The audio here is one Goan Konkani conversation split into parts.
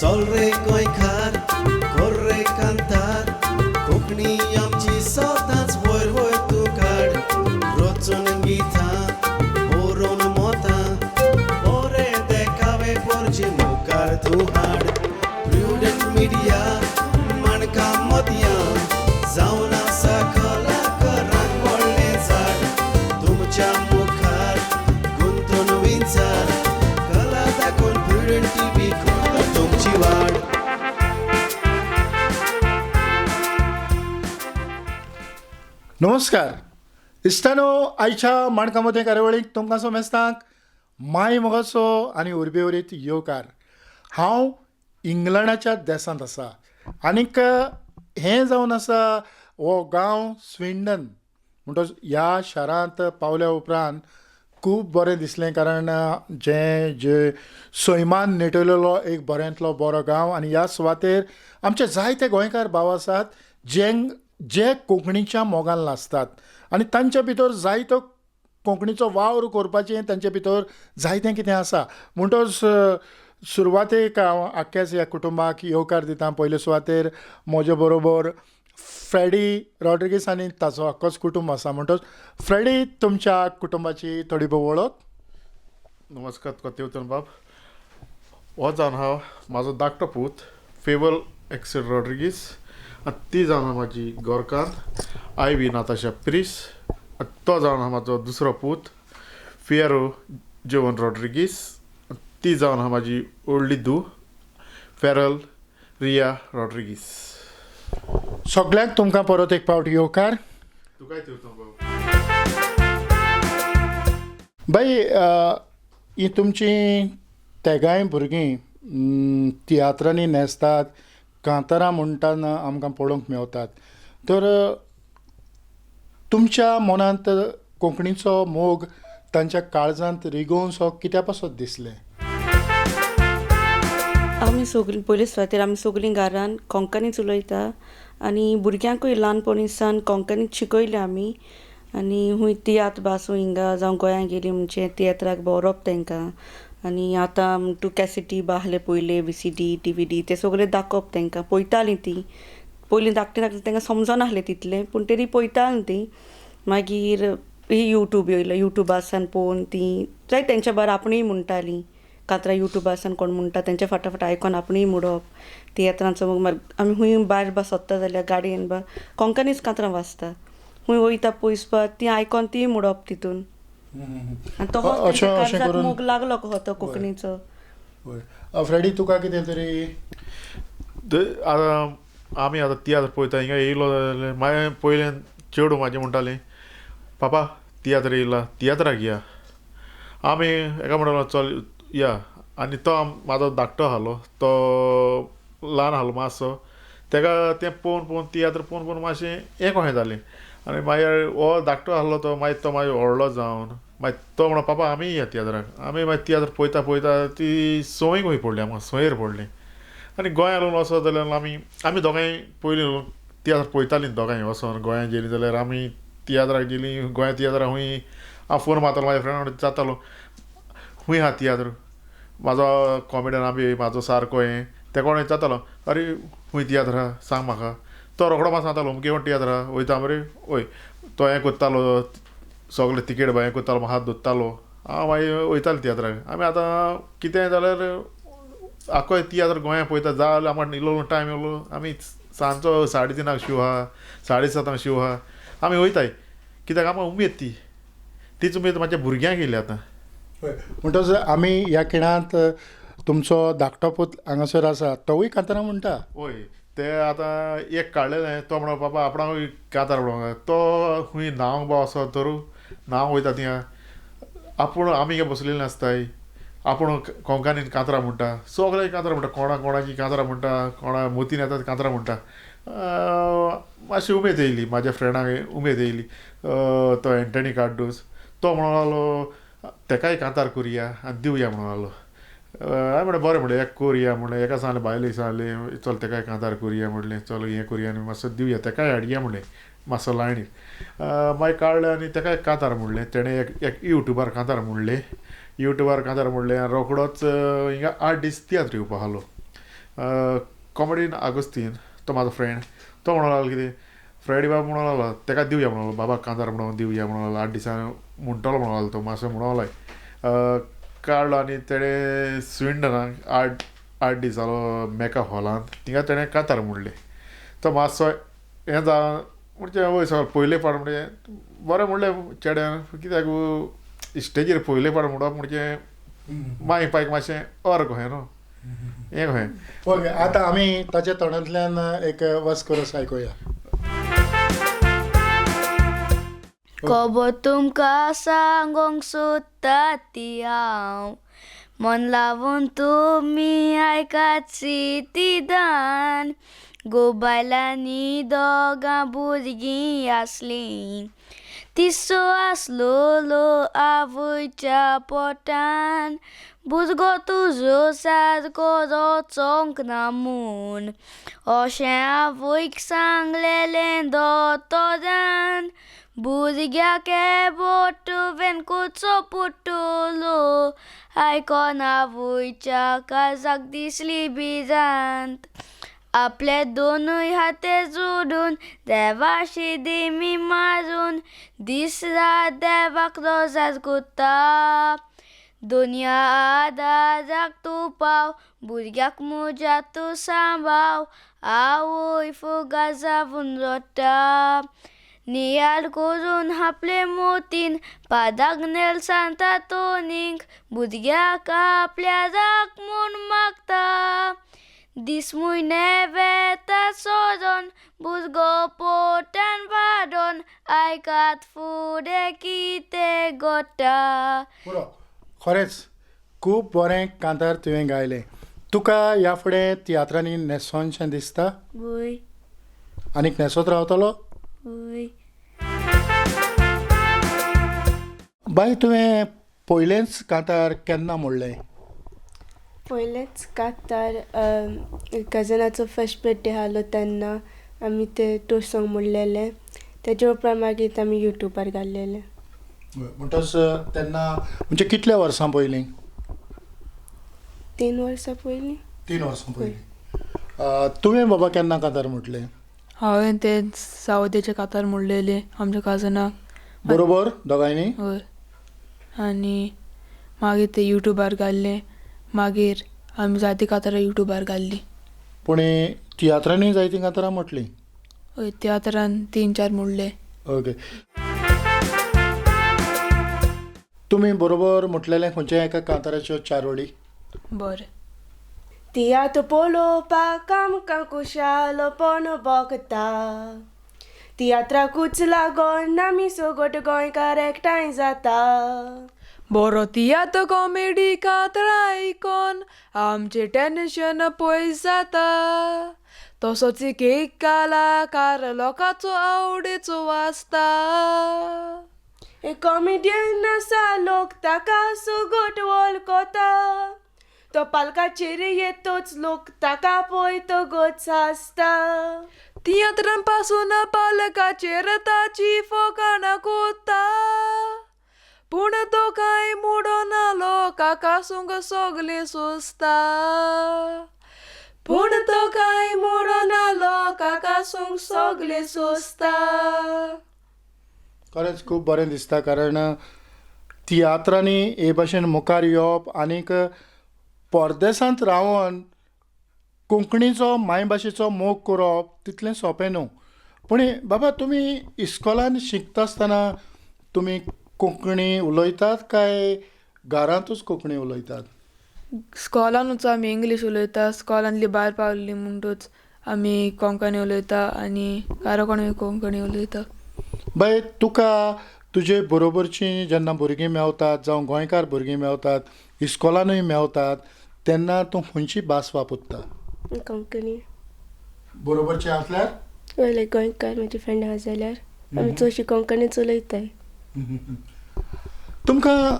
चल रे गोंयकार, कर रे कांतार, कोंकणी आमची सदांच वयर वयर तूं काड. रचून गितां बरोवन मोतां, बरे देखावे पोरचे मुखार तूं हाड. प्रुडंट मिडिया माणका मोतयां, जावन आसा कलाकारांक व्हडलें झाड. तुमच्या मुखार गुंतून विचार, कला दाखोवन प्रुडंट टीव्ही करता तुमची वाड. नमस्कार इश्टानो, आयच्या माणका मोतें कार्यावळीक तुमकां समेस्तांक माय मोगाचो आनी उर्बेवरीत येवकार. हांव इंग्लंडाच्या देसांत आसा आनीक हें जावन आसा हो गांव स्विंडन. म्हणटच ह्या शारांत पावल्या उपरांत खूब बरें दिसलें, कारण जें जे सैमान नेटयलेलो एक बऱ्यांतलो बरो गांव आनी ह्या सुवातेर आमचे जायते गोंयकार भाव आसात जे कोंकणीच्या मोगान लासतात आनी तांच्या भितर जायतो कोंकणीचो वावर करपाचें तांचे भितर जायतें कितें आसा. म्हणटच सुरवातेक हांव आख्ख्याच ह्या कुटुंबाक येवकार दिता. पयले सुवातेर म्हजे बरोबर फ्रेडी रॉड्रिगीस आनी ताचो आख्खोच कुटुंब आसा. म्हणटच फ्रेडी, तुमच्या कुटुंबाची थोडी भोव वळख. नमस्कार तुका देवतन बाब. हो जावन हांव म्हाजो धाकटो पूत फेवल एक्सेल रॉड्रिगीस आनी ती जावन आहा म्हाजी गोरकान आयवी नाताशा प्रिस. तो जावन आहा म्हाजो दुसरो पूत फियरो जेवन रॉड्रिगीस. ती जावन आहा म्हाजी व्हडली धूव फेरल रिया रॉड्रिगीस. सगळ्यांक तुमकां परत एक फावट येवकार. तुकाय देवतन बाब. बाई, ही तुमची तेगांय भुरगीं तियात्रांनी न्हेसतात, कांतारां म्हणटाना आमकां पळोवंक मेवतात. तर तुमच्या मनांत कोंकणीचो मोग तांच्या काळजांत रिगोवसो कित्या पासत दिसलें? आमी सगलीं पयले सुवातेर आमी सगलीं घरान कोंकणीच उलयता आनी भुरग्यांकूय ल्हानपणी सावन कोंकणीच शिकयलें आमी. आनी खूंय तियात्र बासूं हिंगा जावं गोंयांत गेलीं म्हणजे तियात्राक भोंवरप तांकां. आनी आतां तूं कॅसिटी बा आहले पयले VCD DVD ते सगळे दाखोवप तांकां. पळयतालीं तीं पयलीं धाकटीं धाकटीं तांकां समजनासलें तितलें, पूण तरी पळयतालीं तीं. मागीर यूट्यूब येयलो, यूट्यूबासान पळोवन तीं जाय तेंच्या बारा आपणूय म्हणटालीं. कांतरां यूट्यूबासान कोण म्हणटा तेंच्या फाटाफाट आयकोन आपणूय म्हणप. तियात्रांचो मागीर आमी खूंय भायर बा सोदता जाल्यार गाडयेन बा कोंकणीच कांतरां वाजता. खूंय वयता पयस बा तीं आयकोन तीं म्हणप तितून. आनी तो अशें करून मोग लागलो कहो तो कोंकणीचो. फ्रेडी, तुका कितें तरी? आतां आमी आतां तियात्र पळयता हिंगा येयलो जाल्यार मागीर पयलें चेडूं म्हाजें म्हणटालें, पापा तियात्र येयला, तियात्राक या. आमी एका म्हणटालो चल या. आनी तो म्हाजो धाकटो आहलो, तो ल्हान आहलो मातसो, तेका तें पळोवन पळोवन तियात्र पळोवन पळोवन मातशें हें कशें जालें. आनी मागीर हो धाकटो आहलो तो मागीर तो मागीर व्हडलो जावन मागीर तो म्हणो पापा आमी या तियात्राक. आमी मागीर तियात्र पळयता पळयता ती संवय खंय पडली आमकां, संवयर पडली. आनी गोंयांत वचत जाल्यार आमी आमी दोगांय पयलीं तियात्र पळयतालीं दोगांय वचोन. गोंयांत गेलीं जाल्यार आमी तियात्राक गेलीं, गोंया तियात्राक खूंय हांव फोन मारतालो म्हाज्या फ्रेंडा वांगडा जातालो, खूंय आहा तियात्र म्हाजो कॉमेडियन आमी म्हाजो सारको हें तेका कोण विचारतालो, अरे खूंय तियात्र आहा सांग म्हाका. तो रोखडो म्हाका सांगतालो अमके कोण तियात्र आहा वयता मरे वय. तो हें करतालो सगळे तिकेट बा हें करतालो, म्हाका हात धरतालो. हांव मागीर वयतालो तियात्राक. आमी आतां कितेंय जाल्यार आख्खो तियात्र गोंयांत पळयता जाल्यार आमकां इल्लो टायम येयलो आमी सांजचो 3:30 शो आहा, 7:30 शो आहा, आमी वयताय. कित्याक आमकां उमेद ती, तीच उमेद म्हाज्या भुरग्यांक येयली आतां. म्हणटच आमी ह्या खिणांत तुमचो धाकटो पूत हांगासर आसा, तोवूय कांतारां म्हणटा. वय, ते आतां एक काडलेलें, तो म्हणो बाबा आपणाकूय कांतार म्हणोंक. तो खूंय न्हावंक बा वचत तर न्हावंक वयता थिंगा, आपूण आमी हिंगा बसलेलीं आसताय, आपूण कोंकणीन कांतरां म्हणटा, सगळे कांतरां म्हणटा, कोणा कोणाची कांतरां म्हणटा, कोणा मोतीन येतात कांतरां म्हणटा. मातशी उमेद येयली म्हाज्या फ्रेंडाक उमेद येयली. तो एंटनी कार्डोस तो म्हणो लागलो तेकाय कांतार करुया आनी दिवया म्हणो लागलो. हांवें म्हणलें बरें म्हणलें एक करुया म्हणलें, एका सांगलें बायलेक सांगलें चल तेकाय कांतार करुया म्हणलें, चल हें करुया आनी मातसो दिवया तेकाय हाडया म्हणलें मातसो लायनीर. मागीर काडलें आनी तेकाय कांतार म्हणलें, तेणें एक यूट्यूबार कांतार म्हणलें, यूट्यूबार कांतार म्हणलें आनी रोखडोच हिंगा 8 दीस तियात्र येवपा आहलो. कॉमेडीन आगोस्तीन तो म्हाजो फ्रेंड, तो म्हणूंक लागलो कितें फ्रेडी बाब म्हणूंक लागलो तेका दिवया म्हणूंक लागलो, बाबा कांतार म्हणून दिवया म्हणूंक लागलो, 8 दिसान म्हणटलो म्हणूंक लागलो तो, मातसो म्हणूंक लागलो. काडलो आनी तेणें स्विंडनाक 8 दीस जालो मेका हॉलांत, थिंगा तेणें कांतार म्हणलें. तो मातसो हें जावन म्हणजे वय सगळें पयले फावट म्हणजे बरें म्हणलें चेड्यान, कित्याक स्टेजीर पयले फावट म्हणप म्हणजे माय पायक मातशें अर कहें न्हू, हें कहें. ओके, आतां आमी ताच्या तोंडांतल्यान एक वस करस आयकुया. खबर तुमकां सांगोंक सोदता ती हांव, मन लावन तुमी आयकाची ती दान. गो बायलांनी दोगां भुरगीं आसलीं, तिसो आसलोलो आवयच्या पोटान. भुरगो तुजो सारको वचोंक ना म्हूण अशें आवयक सांगलेलें दोतोरान. भुरग्याक बोट वेनकुचो पुटलो, आयकोन आवयच्या काळजाक दिसली भिरांत. आपले दोनूय हाते जोडून देवाशी दिमी मारून दीस रात देवाक रोजार कोत्ता. दोनया आदाराक तूं पाव, भुरग्याक म्हज्या तूं सांबाव, आवय फुगार जावन रडटा. नियाळ करून आपले मोतीन पादाक नेल सांता तोनीक, भुरग्याक आपल्या राख म्हूण मागता. दीस म्हयने वेता सोरोन, भुरगो पोटान वाडोन, आयकात फुडें कितें घडटा. पुरो, खरेंच खूब बरें कांतार तुवें गायलें. तुका ह्या फुडें तियात्रांनी न्हेसोनशें दिसता? वय. आनीक न्हेसत रावतलो? वय. बाय, तुवें पयलेंच कांतार केन्ना म्हणलें? पयलेंच कांतार कजनाचो फर्स्ट बर्थडे आहलो तेन्ना आमी ते टोस्ट सॉंग म्हणलेलें. तेजे उपरांत मागीर आमी युट्यूबार घाल्लेलें. म्हणटच तेन्ना म्हणजे कितल्या वर्सां पयलीं? 3 वर्सां पयलीं. 3 वर्सां पयलीं. तुवें बाबा केन्ना कांतार म्हटलें? हांवें ते सावदेचे कांतार म्हणलेले आमच्या कजनाक. बरोबर दोगांयनी? हय. आनी मागीर ते युट्यूबार घाल्ले, मागीर आमी जायतीं कांतारां युट्यूबार घाल्लीं. पूण तियात्रांनी जायतीं कांतारां म्हटलीं? हय, तियात्रान 3-4 म्हणले. ओके, तुमी बरोबर म्हटलेलें खंयच्या एका कांताराच्यो 4 वळी? बरें. तियात्र पळोवपाक आमकां खुशालपण भोगता, तियात्राकूच लागोन आमी सगट गोंयकार एकठांय जाता. बरो तियात्र कॉमेडी कांतारां आयकोन आमचें टेन्शन पयस जाता. तसोच एक कलाकार लोकांचो आवडीचो आसता. एक कॉमेडियन आसा लोक ताका सगट वळखता, तो पालकाचेर येतोच लोक ताका पळयतकच हांसता. तियात्रां पासून पालकाचेर ताची फकाणां कोत्ता, पूण तो कांय मोडना लोकांक सगलें सोंसता. पूण तो कांय मोडना लोकांक सगलें सोंसता. खरेंच खूब बरें दिसता, कारण तियात्रांनी हे भाशेन मुखार येवप आनीक परदेसांत रावन कोंकणीचो मायभाशेचो मोग करप तितलें सोंपें न्हू. पूण बाबा, तुमी इस्कोलान शिकता आसतना तुमी कोंकणी उलयतात काय घरांतूच कोंकणी उलयतात? स्कॉलानूच आमी इंग्लीश उलयता. स्कॉलांतली भायर पावली म्हणटूच आमी कोंकणी उलयता आनी घरा कोण कोंकणी उलयता. बाय, तुका तुजे बरोबरचीं जेन्ना भुरगीं मेवतात जावं गोंयकार भुरगीं मेवतात, इस्कोलानूय मेवतात, तेन्ना तूं खंयची भास वापरता? कोंकणी. बरोबरचीं आसल्यार? हय, लायक गोंयकार म्हजी फ्रेंड आहा जाल्यार आमी चडशी कोंकणीच उलयताय. तुमकां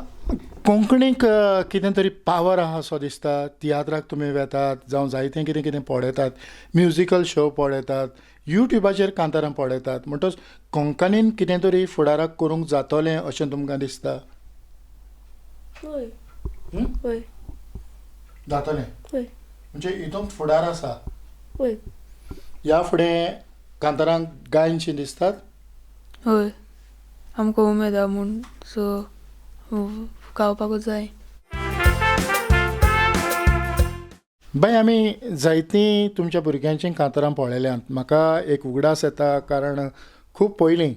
कोंकणीक कितें तरी पावर आहा असो दिसता? तियात्राक तुमी वेतात जावं जायतें कितें कितें पळयतात, म्युजिकल शो पळयतात, युट्यूबाचेर कांतारां पळयतात, म्हणटच कोंकणीन कितें तरी फुडाराक करूंक जातलें अशें तुमकां दिसता? हय. हय. जातलें? हय. म्हणजे हितून फुडार आसा. वय. ह्या फुडें कांतारांक गायनशी दिसतात? हय, आमकां उमेद आहा म्हूण सो गावपाकूच जाय. बाय, आमी जायतीं तुमच्या भुरग्यांचीं कांतारां पळयल्यांत. म्हाका एक उगडास येता, कारण खूब पयलीं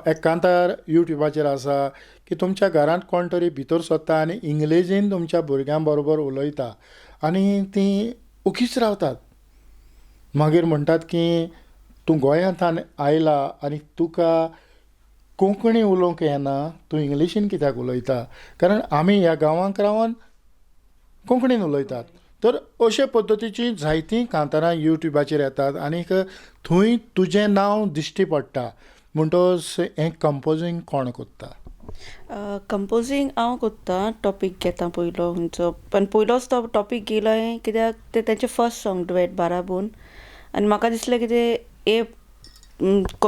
एक कांतार युट्युबाचेर आसा की तुमच्या घरांत कोण तरी भितर सरता आनी इंग्लेजीन तुमच्या भुरग्यां बरोबर उलयता आनी तीं ओगीच रावतात. मागीर म्हणटात की तूं गोंयांत आयला आनी तुका कोंकणी उलोवंक येना, तूं इंग्लिशीन कित्याक उलयता? कारण आमी ह्या गांवांत रावन कोंकणीन उलयतात. तर अशे पद्दतीचीं जायतीं कांतारां युट्युबाचेर येतात आनीक थंय तुजें नांव दिश्टी पडटा. म्हणटकच हें कंपोजींग कोण करता? कंपोजींग हांव कोत्ता. टॉपीक घेता पयलो खंयचो, पण पयलोच तो टॉपीक घेयलो हांवें कित्याक तें तेंचें फर्स्ट सॉंग डुएट बाराबोन, आनी म्हाका दिसलें कितें हे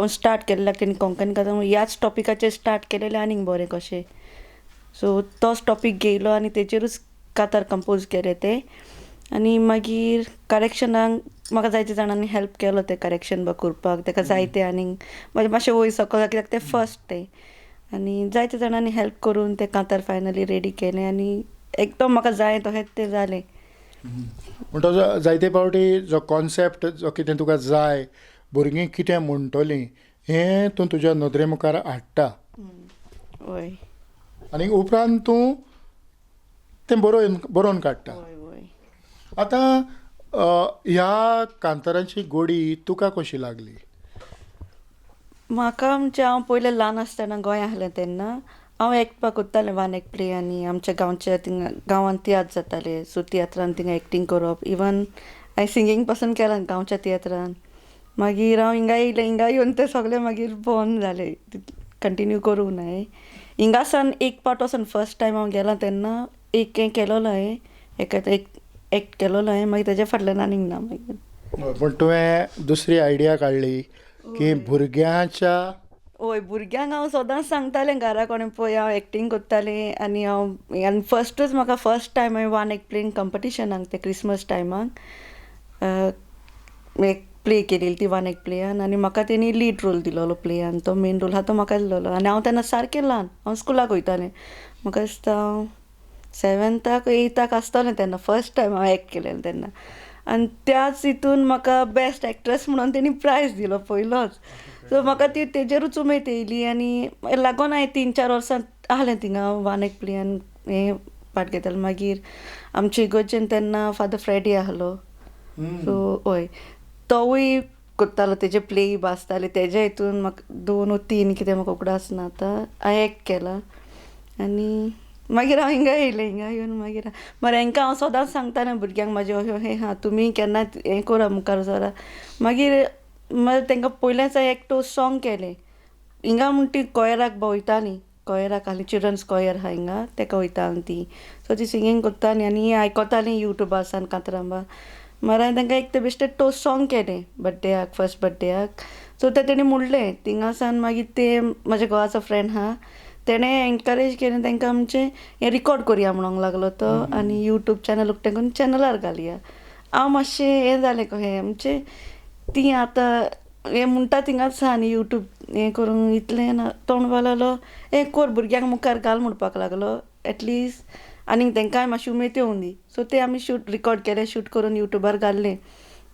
स्टार्ट केल्लें तेणी कोंकणी कांतार ह्याच टॉपिकाचेर स्टार्ट केलेलें आनीक बरें कशें. सो तोच टॉपीक घेयलो आनी तेचेरूच कांतार कंपोज केलें तें. आनी मागीर करेक्शनाक म्हाका जायते जाणांनी हेल्प केलो तें करेक्शन बा करपाक, तेका जायते आनीक म्हाजें मातशें वयर सकल कित्याक तें फर्स्ट तें, आनी जायते जाणांनी हेल्प करून तें कांतार फायनली रेडी केलें आनी एकदम म्हाका जाय तशेंच तें जालें. म्हणटकच जायते फावटी जो कॉन्सेप्ट जो कितें तुका जाय, भुरगीं कितें म्हणटलीं हें तूं तुज्या नदरे मुखार हाडटा. हय. आनी उपरांत तूं तें बरोवन काडटा. आतां ह्या कांतारांची गोडी तुका कशी लागली? म्हाका म्हणजे हांव पयलें ल्हान आसतना गोंया आसलें तेन्ना हांव एक्टपाक करतालें वन एक प्ले, आनी आमच्या गांवच्या थिंगा गांवांत तियात्र जाताले, सो तियात्रान थिंगा एक्टींग करप, इवन हांवें सिंगींग पासून केलां गांवच्या तियात्रान. मागीर हांव हिंगा येयलें, हिंगा येवन तें सगळें मागीर बंद जालें, कंटिन्यू करूंक ना हांवें. हिंगासान एक पावट वचोन फर्स्ट टायम हांव गेलां तेन्ना एक हें केलोलो हांवें, एका एक एक्ट केलोलो हांवें, मागीर तेज्या फाटल्यान आनीक ना मागीर. पूण तुवें दुसरी आयडिया काडली की भुरग्यांच्या? हय, भुरग्यांक हांव सदांच सांगतालें घरा कोणें पळय हांव एक्टींग करतालें आनी हांव आनी फर्स्टूच म्हाका फर्स्ट टायम हांवें वन एक प्लेन कंपिटिशनाक ते क्रिसमस टायमाक एक प्ले केलेली ती वन एक प्लेयान, आनी म्हाका तेणी लीड रोल दिलोलो प्लेयान, तो मेन रोल आहा तो म्हाका दिलोलो. आनी हांव तेन्ना सारकें ल्हान, हांव स्कुलाक वयतालें, म्हाका दिसता हांव 7th 8th आसतलें तेन्ना फर्स्ट टायम हांव एक्ट केलेलें तेन्ना. आनी त्याच हितून म्हाका बेस्ट एक्ट्रेस म्हणून तेणी प्रायज दिलो पयलोच. सो म्हाका ती तेजेरूच उमेद येयली आनी लागून हांवें 3-4 वर्सां आहलें थिंगा वन एक प्लेयान हें पार्ट घेतालें. मागीर आमचे इगर्जेन तेन्ना फादर फ्रेडी आहलो, सो हय तोवूय करतालो, तेजे प्लेय बी आसताले, तेजे हितून म्हाका 2 or 3 कितें म्हाका उगडास ना आतां हांवें एक्ट केलां. आनी मागीर हांव हिंगा येयलें, हिंगा येवन मागीर मरे हेंकां हांव सदांच सांगतालें भुरग्यांक म्हाजें अशें हें आहा, तुमी केन्ना हें करा मुखार सरा. मागीर मागीर तेंकां पयलेंच हांवें एक टोस्ट सॉंग केलें. हिंगा म्हण ती कॉयराक भोंवतालीं, कॉयराक आहली चिल्ड्रन्स कॉयर आहा हिंगा, तेका वयतालीं ती, सो ती सिंगींग करतालीं आनी आयकतालीं युट्यूबार सान कांतरां बा. मागीर हांवें तेंकां एक तें बेश्टें टोस्ट सॉंग केलें बड्डेयाक, फर्स्ट बड्डेयाक. सो तें तेणी म्हणलें थिंगा सान मागीर तें म्हाज्या घोवाचो फ्रेंड आहा तेणें एनकरेज केलें तेंकां आमचें हें रिकॉर्ड करुया म्हणूंक लागलो तो, आनी युट्यूब चॅनल उक्तें करून चॅनलार घालया. हांव मातशें हें जालें कहें आमचें तीं आतां हें म्हणटा थिंगाच आसा आनी युट्यूब हें करूंक इतलें ना, तो म्हणपाक लागलो हें कर भुरग्यांक मुखार घाल म्हणपाक लागलो, एटलिस्ट आनीक तेंकांय मातशी उमेद येवंक दी. सो तें आमी शूट रिकॉर्ड केलें, शूट करून युट्यूबार घाल्लें.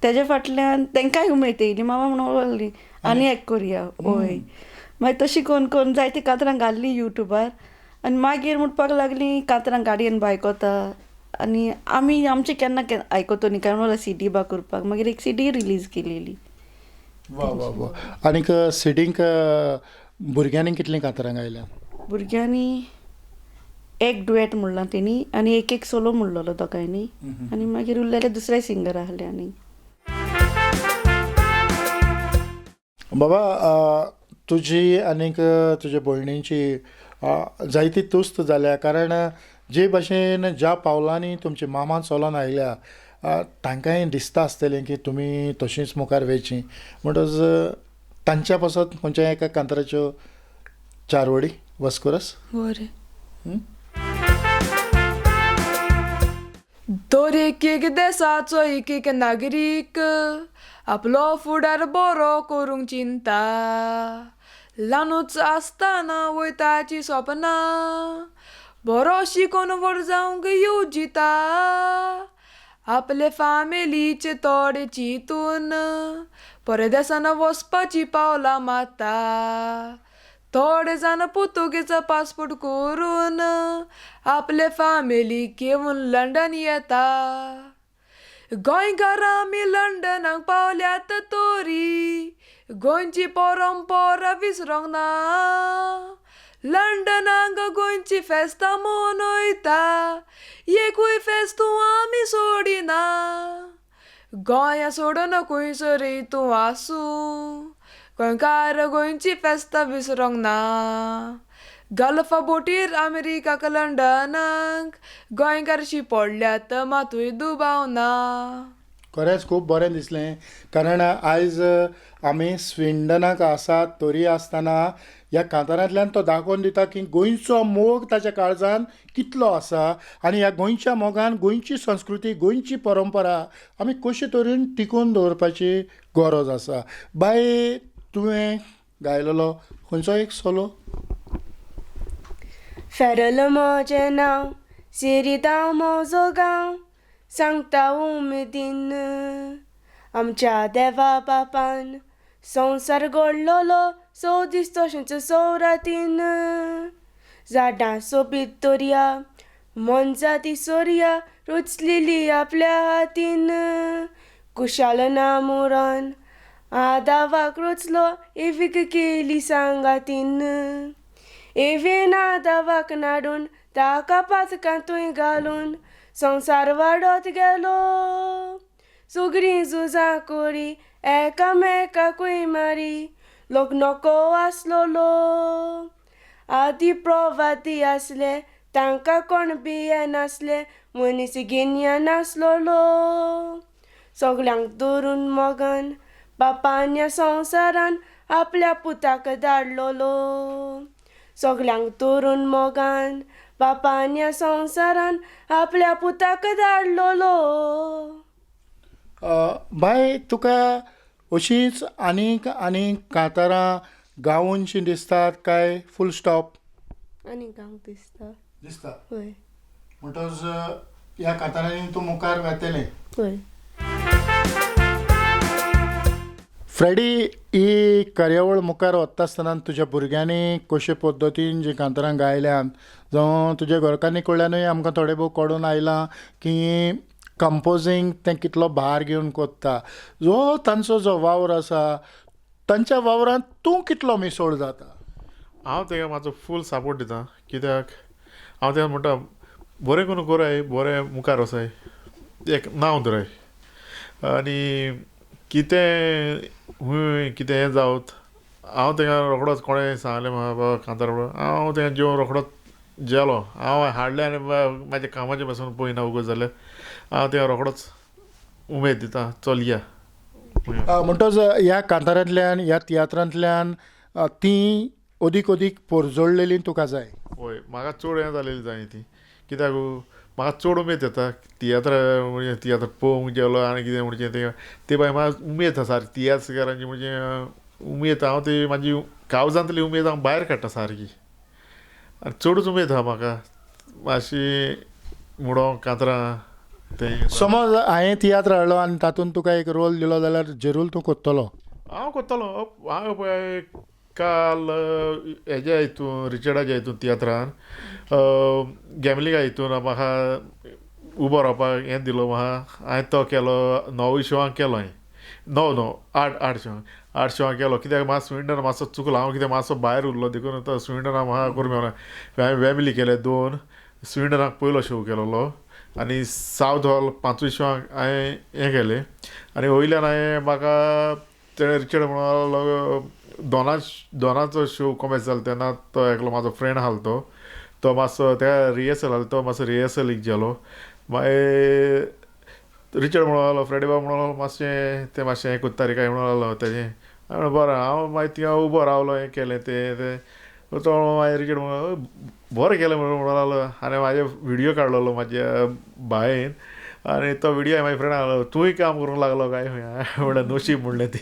तेज्या फाटल्यान तेंकांय उमेद येयली, मामा म्हणूंक लागली आनी एक करुया. हय, मागीर तशी करून करून जायतीं कातरां घाल्लीं युट्यूबार, आनी मागीर म्हणपाक लागलीं कातरां गाडयेन बा आयकता आनी आमी आमचें केन्ना आयकतो न्ही काय म्हणल्यार सी डी बा करपाक. मागीर एक सी डी रिलीज केलेली. वा वा वा. आनीक सिडींक भुरग्यांनी कितलीं कातरां गायल्या? भुरग्यांनी एक डुएट म्हणलां तेणी आनी एक एक सोलो म्हणलेलो दोगांयनी, आनी मागीर उरलेले दुसरे सिंगर आहले. आनी बाबा तुजी आनीक तुजे भयणीची जायती तुस्त जाल्या, कारण जे भाशेन ज्या पावलांनी तुमची मामा चलोन आयल्या तांकांय दिसता आसतलें की तुमी तशींच मुखार वयचीं, म्हणटच तांच्या पासत खंयच्या एका कांताराच्यो 4 वडी वस्कुरस. बरें. तर एक एक देसाचो एक एक नागरीक आपलो फुडार बरो करूंक चिंता. ल्हानूच आसतना वयताची सपनां बरो शिकोन व्हड जावंक येवजिता. आपले फामिलीचे थोडे चिंतून परदेसान वचपाची पावलां मारता. थोडे जाण पुर्तुगेजा पासपोर्ट करून आपले फामिलीक घेवन लंडन येता. गोंयकार आमी लंडनाक पावल्यात तरी गोंयची परंपरा विसरोंक ना. लंडनाक गोंयची फेस्तां मनयता, एकूय फेस्तू आमी सोडिना. गोंया सोडून खंयसरूय तूं आसूं, गोंयकार गोंयची फेस्तां विसरोंक ना. गल्फा बोटीर अमेरिकाक लंडनाक गोंयकार शिंपडल्यात मातूय दुबाव ना. खरेंच खूब बरें दिसलें, कारण आयज आमी स्विंडनाक आसात तरी आसतना ह्या कांतारांतल्यान तो दाखोवन दिता की गोंयचो मोग ताच्या काळजान कितलो आसा आनी ह्या गोंयच्या मोगान गोंयची संस्कृती, गोंयची परंपरा आमी कशे तरेन टिकोवन दवरपाची गरज आसा. बाय, तुवें गायलेलो खंयचो एक सोलो? फेरल म्हजें नांव, सिरिदांव म्हजो गांव, सांगता उमेदीन आमच्या देवा बापान संवसार घडलोलो सो दीस तशेंच सो रातीन. झाडां सोबीत दर्या मोनजाती सोर्या रुचलेली आपल्या हातीन. कुशाल ना मुरान आदावाक रचलो एवीक केली सांगातीन. एवेन आदावाक नाडून ताका पातकांतूय घालून संवसार वाडत गेलो. सगळीं झुजां करी एकामेकाकूय मारी लोक नको आसलोलो. आदी प्रवादी आसले तांकां कोण भियेनासले, मनीस गिन्यान नासलोलो. सगल्यांक धरून मोगान बापान ह्या संवसारान आपल्या पुताक धाडलोलो. सगल्यांक धरून मोगान बापान ह्या संवसारान आपल्या पुताक धाडलोलो. बाय, तुका अशींच आनीक आनीक कांतारां गावनशीं दिसतात काय फूल स्टॉप? आनी गावंक दिसता. दिसता. हय. म्हणटच ह्या कांतारांनी तूं मुखार वेतलें. हय. फ्रेडी, ही कार्यावळ मुखार वता आसतना तुज्या भुरग्यांनी कशे पद्दतीन जी कांतारां गायल्यांत, जावं तुज्या घरकान्नी कडल्यानूय आमकां थोडे भोव कळून आयलां की कंपोजींग तें कितलो भार घेवन कोत्ता, जो तांचो जो वावर आसा तांच्या वावरांत तूं कितलो मिसोळ जाता? हांव तेका म्हाजो फूल सपोर्ट दिता, कित्याक हांव तेका म्हणटा बरें करून कोराय, बरें मुखार वचाय, एक नांव धराय आनी कितें हूंय कितें हें जावत हांव तेका रोखडोच कोणें सांगलें म्हाका बाबा कांतार हांव तेका जेवन रोखडोच जेलो हांव हाडलें आनी म्हाज्या कामाचें पासून पळयना उगो जाल्यार हांव तेका रोखडोच उमेद दिता, चल या. म्हणटच ह्या कांतारांतल्यान ह्या तियात्रांतल्यान ती अदीक अदीक पोरजोळलेली तुका जाय? हय, म्हाका चड हें जालेली जाय ती, कित्याक म्हाका चड उमेद येता तियात्र, म्हणजे तियात्र पळोवंक गेलो आनी कितें म्हणजे तें ते भायर म्हाका उमेद आसा सारकी तियात्रकारांची, म्हणजे उमेद हांव ती म्हाजी काळजांतली उमेद हांव भायर काडटा सारकी आनी चडूच उमेद आसा म्हाका मातशी म्हणोन कांतरां तें. समज हांवें तियात्र हाडलो आनी तातूंत तुका एक रोल दिलो जाल्यार जेरूल तूं कोत्तलो? हांव कोत्तलो. हांव पळय काल हेज्या हितून रिचर्डाच्या हितून तियात्रान गॅमलिंगा हितून म्हाका उबो रावपाक हें दिलो म्हाका, हांवें तो केलो णवूय शोवांक केलो हांवें, णव णव आठ आठ शोवांक, आठ शोवांक केलो, कित्याक म्हाका स्विंडन मातसो चुकलो, हांव कितें मातसो भायर उरलो देखून तो स्विंडना म्हाका करूंक मेळना. हांवें वॅमिली केले दोन, स्विंडनाक पयलो शो केलोलो आनी सावथ हॉल पांचूय शोवांक हांवें हें केलें आनी वयल्यान हांवें म्हाका तेणें रिचर्ड म्हणलो दोनाचो शो कोमेस जालो तेन्ना तो एकलो म्हाजो फ्रेंड आसलो तो, तो मातसो तेका रिहर्सल आसलो तो मातसो रिहर्सलीक गेलो. मागीर रिचर्ड म्हणो लागलो, फ्रेडी बाब म्हणो लागलो मातशें तें मातशें हें कोत्ता रे काय म्हणो लागलो तेजें. हांवें म्हणलें बरें, हांव मागीर थिंगा उबो रावलो हें केलें तें तें तो मागीर रिचर्ड म्हणो बरें केलें म्हणून म्हणो लागलो आनी म्हाजे व्हिडियो काडलेलो म्हाज्या बायेन, आनी तो विडियो मागीर फ्रेंडा आसलो, तूंय काम करूंक लागलो काय खंय? म्हणलें नशीब म्हणलें ती.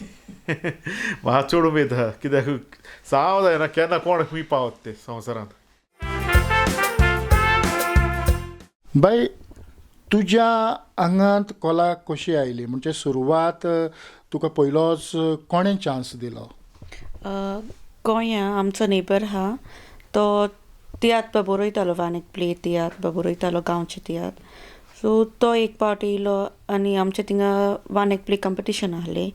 म्हाका चड उमेद आहा, कित्याक सांगूंक जायना केन्ना कोण खंय पावत ते संवसारांत. बाय, तुज्या आंगांत कला कशी आयली? म्हणजे सुरवात तुका पयलोच कोणें चान्स दिलो? गोंया आमचो नेबर आहा तो तियात्र बरयतालो, वान एक प्ले तियात्र बरयतालो, गांवचे तियात्र. सो तो एक पावट येयलो आनी आमच्या थिंगा वान एक प्ले कंपिटिशन आहलें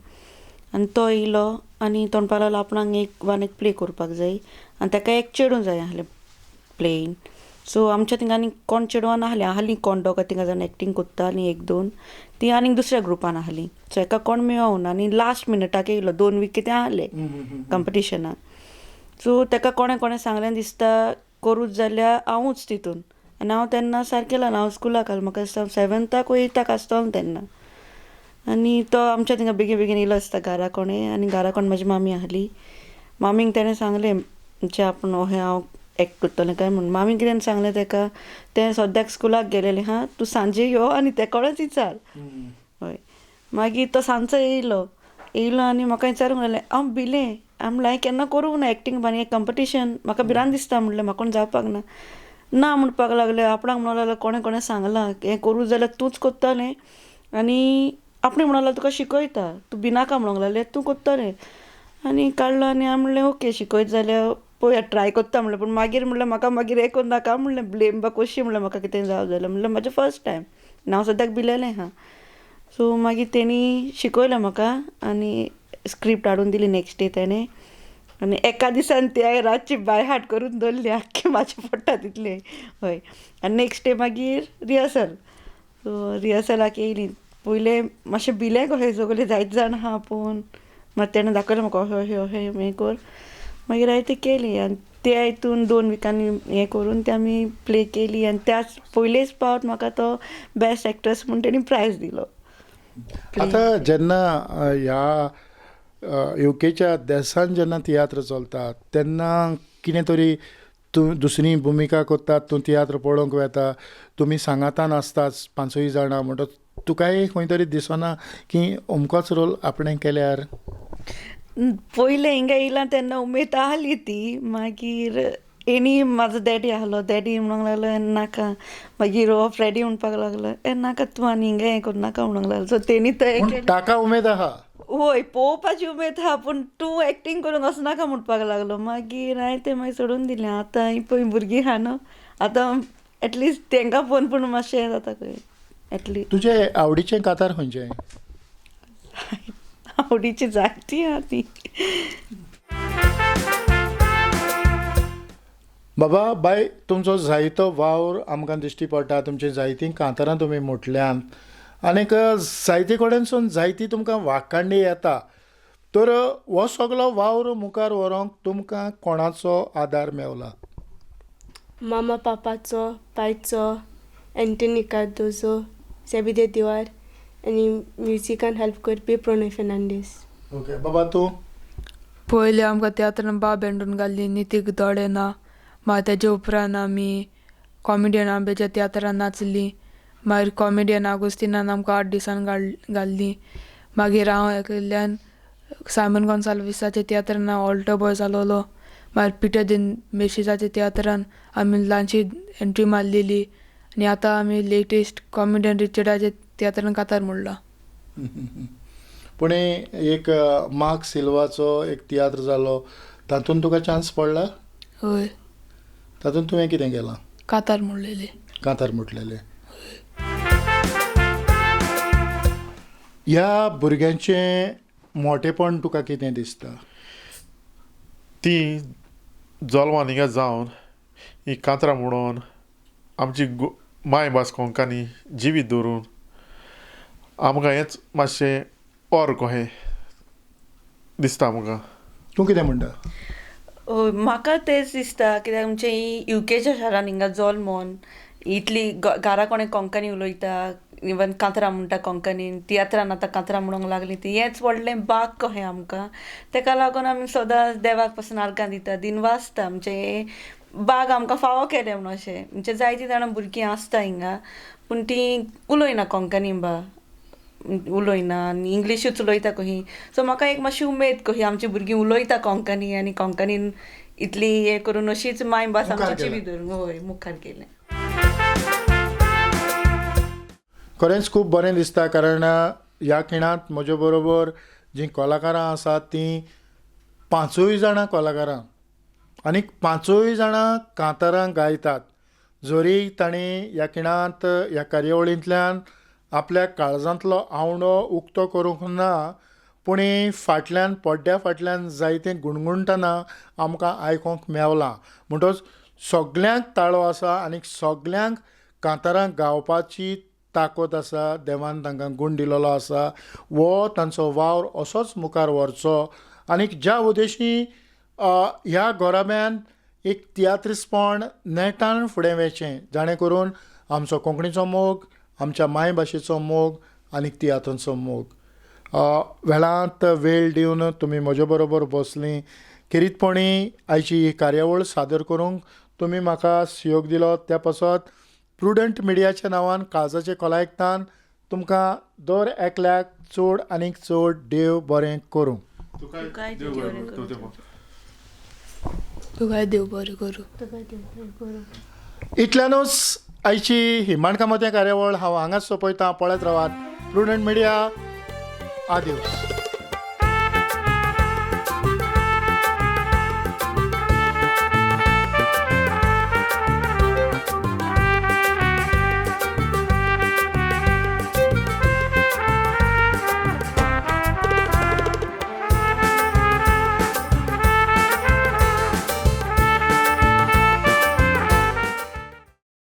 आनी तो येयलो आनी तो म्हणपाक लागलो आपणाक एक वान एक प्ले करपाक जाय आनी ताका एक चेडूं जाय आहलें प्लेयीन. सो आमच्या थिंगा आनी कोण चेडवां नाहलीं, आहलीं कोण दोगां तिगां जाण एक्टींग कोत्ता आनी एक दोन ती आनीक दुसऱ्या ग्रुपान आहलीं. सो एका कोण मेळोना आनी लास्ट मिनटाक येयलो, 2 वीक कितें आहलें कंपिटिशनाक. सो ताका कोणें कोणें सांगलें दिसता करूच जाल्यार हांवूच तितून. आनी हांव तेन्ना सारकें ल्हान, हांव स्कुलाक आसलें, म्हाका दिसता 7th वो 8th आसतलो तेन्ना. आनी तो आमच्या थिंगा बेगीन बेगीन येयलो आसता घरा कोणें, आनी घरा कोण म्हाजी मामी आहली, मामीक तेणें सांगलें म्हणजे आपूण अहें हांव एक्ट करतलें काय म्हूण. मामी कितें सांगलें ताका, तें सद्याक स्कुलाक गेलेलें हा, तूं सांजे यो आनी ते कोणेंच विचार. हय, मागीर तो सांजचो येयलो येयलो आनी म्हाका विचारूंक लागलें. हांव भिलें, हांव म्हणलें हांवें केन्ना करूंक ना एक्टींग आनी कंपिटिशन, म्हाका भिरांत दिसता म्हणलें, म्हाका कोण जावपाक ना. ना म्हणपाक लागलें, आपणाक म्हणूंक लागलो कोणें कोणें सांगलां हें करूं जाल्यार तूंच करतलें आनी आपणें म्हणूंक लागलो तुका शिकयता, तूं भिनाका म्हणूंक लागलें, तूं करतलें. आनी काडलो आनी हांवें म्हणलें ओके शिकयत जाल्यार पळोवया ट्राय करता म्हणलें. पूण मागीर म्हणलें म्हाका मागीर हें करूं नाका म्हणलें, ब्लेम बा कशी म्हणलें म्हाका कितें जावं जाल्यार, म्हणलें म्हाजें फर्स्ट टायम आनी हांव सद्याक भिलेलें आहा. सो मागीर तेणी शिकयलें म्हाका आनी स्क्रिप्ट हाडून दिली नेक्स्ट डे तेणें. आनी एका दिसान ते रातची बाय हार्ट करून दवरली आख्खी म्हाजे पडटा तितलें. हय, आनी नेक्स्ट डे मागीर रिहर्सल. सो रिहर्सलाक येयली, पयलें मातशें भिलें कशें सगळें जायते जाण आहा पळोवन. मागीर तेणें दाखयलें म्हाका अशें अशें अशें हें कर, मागीर हांवें ती केली. आनी त्या हितून 2 विकांनी हें करून ती आमी प्ले केली आनी त्याच पयलेच पावट म्हाका तो बेस्ट एक्ट्रेस म्हूण तेणी प्रायज दिलो. आतां जेन्ना ह्या युकेच्या देसान जेन्ना तियात्र चलता तेन्ना कितें तरी तूं दुसरी भुमिका करता, तूं तियात्र पळोवंक वेता, तुमी सांगातान आसता 5 जाणां, म्हणटच तुकाय खंय तरी दिसना की अमकोच रोल आपणें केल्यार? पयलें हिंगा येयलां तेन्ना उमेद आहली ती. मागीर एनी म्हाजो डॅडी आहलो, डॅडी म्हणूंक लागलो ए नाका. मागीर हो फ्रेडी म्हणपाक लागलो ए नाका तूं आनी हिंगा हें करूं नाका म्हणूंक लागलो. सो तेणी तो ताका उमेद आहा, हय पळोवपाची उमेद आहा, पूण तूं एक्टींग करूंक वचनाका म्हणपाक लागलो. मागीर हांवें तें मागीर सोडून दिलें. आतां ही पळय भुरगीं आहा न्हू, आतां एटलिस्ट तेंकां पळोवन पूण मातशें जाता खंय एटलिस्ट. तुजें आवडीचें कातार खंयचें? आवडीची जायती आहा ती. बाबा बाय, तुमचो जायतो वावर आमकां दिश्टी पडटा, तुमची जायतीं कांतारां तुमी म्हटल्यान आनीक जायते कडेनसून जायती तुमकां वाखाणणी येता, तर हो सगलो वावर मुखार व्हरूंक तुमकां कोणाचो आदार मेवला? मामा पापाचो, पायचो, एंटनी कार्दोजो, सेबिदे दिवार आनी म्युजिकान हेल्प करपी प्रणय फेर्नांडीस. ओके बाबा, तूं? पयलीं आमकां तियात्रान बाब एंडून घाल्ली नितीक दोळे ना. मागीर तेजे उपरांत आमी कॉमेडियन आंब्याच्या तियात्रान नाचली. मागीर कॉमेडियन आगोस्तिनान आमकां 8 दिसान घाल्ली. मागीर हांव एकल्यान सायमन गोन्साल्विसाच्या तियात्रान हांव ऑल्टो बॉय जालोलो. मागीर पिटर दिन मेशिजाच्या तियात्रान आमी ल्हानशी एंट्री मारलेली. आनी आतां आमी लेटेस्ट कॉमेडियन रिचर्डाच्या तियात्रान कातार म्हणला. पूण एक मार्क सिल्वाचो एक तियात्र जालो तातूंत तुका चान्स पडला? हय. तातूंत तुवें कितें केलां? कातार म्हणलेले. कातार म्हटलेले. ह्या भुरग्यांचें मोटेपण तुका कितें दिसता? ती जल्मान हिंगा जावन ही कांतरां म्हणून आमची मायभास कोंकणी जिवीत दवरून आमकां हेंच मातशें और कहें दिसता आमकां. तूं कितें म्हणटा? म्हाका तेंच दिसता, कित्याक आमचे युकेच्या शारान हिंगा जल्मोन इतली घरा कोणें कोंकणी उलयता, इवन कांतरां म्हणटा कोंकणीन, तियात्रान आतां कांतरां म्हणूंक लागलीं ती, हेंच व्हडलें बाग कहें आमकां. तेका लागून आमी सदांच देवाक पसून आर्गां दिता, दिनवासता आमचें बाग आमकां फावो केलें म्हणून अशें. म्हणजे जायतीं जाणां भुरगीं आसता हिंगा पूण तीं उलयना कोंकणी बा उलयना आनी इंग्लिशूच उलयता कहीं. सो म्हाका एक मातशी उमेद कही आमची भुरगीं उलयता कोंकणी आनी कोंकणीन इतली हें करून अशीच मायभास मुखार आमची गेल्या. बी धरून हय मुखार गेलें. खरेंच खूब बरें दिसता कारण ह्या खिणांत म्हजे बरोबर जीं कलाकारां आसात तीं पांचूय जाणां कलाकारां आनी पांचूय जाणां कांतारां गायतात. जरी तांणी ह्या खिणांत ह्या कार्यावळींतल्यान आपल्या काळजांतलो आवंडो उक्तो करूंक ना पूण फाटल्यान पड्ड्या फाटल्यान जायतें गुणगुणटना आमकां आयकोंक मेवलां. म्हणटच सगल्यांक ताळो आसा आनी सगल्यांक कांतारां गावपाची ताकद आसा. देवान तांकां गूण दिलेलो आसा. हो तांचो वावर असोच मुखार व्हरचो आनी ज्या उद्देशी ह्या घराब्यान एक तियात्रिस्पण नेटान फुडें वचचें जाणें करून आमचो कोंकणीचो मोग, आमच्या मायभाशेचो मोग आनी तियात्रांचो मोग. वेळांत वेळ दिवन तुमी म्हजे बरोबर बसलीं खेरीतपणी आयची ही कार्यावळ सादर करूंक तुमी म्हाका सहयोग दिलो त्या पासत प्रुडंट मिडियाच्या नांवान काळजाचे खोलायेकतान तुमकां दर एकल्याक चड आनीक चड देव बरें करूं. तुकाय देव देव बरें बरें करूं. करूं. तुकाय देव बरें करूं. तुका देव बरें करूं. इतल्यानूच आयची ही माणकामोतें कार्यावळ हांव हांगाच सोंपयतां. पळयत रावात प्रुडंट मिडिया. आदिवस.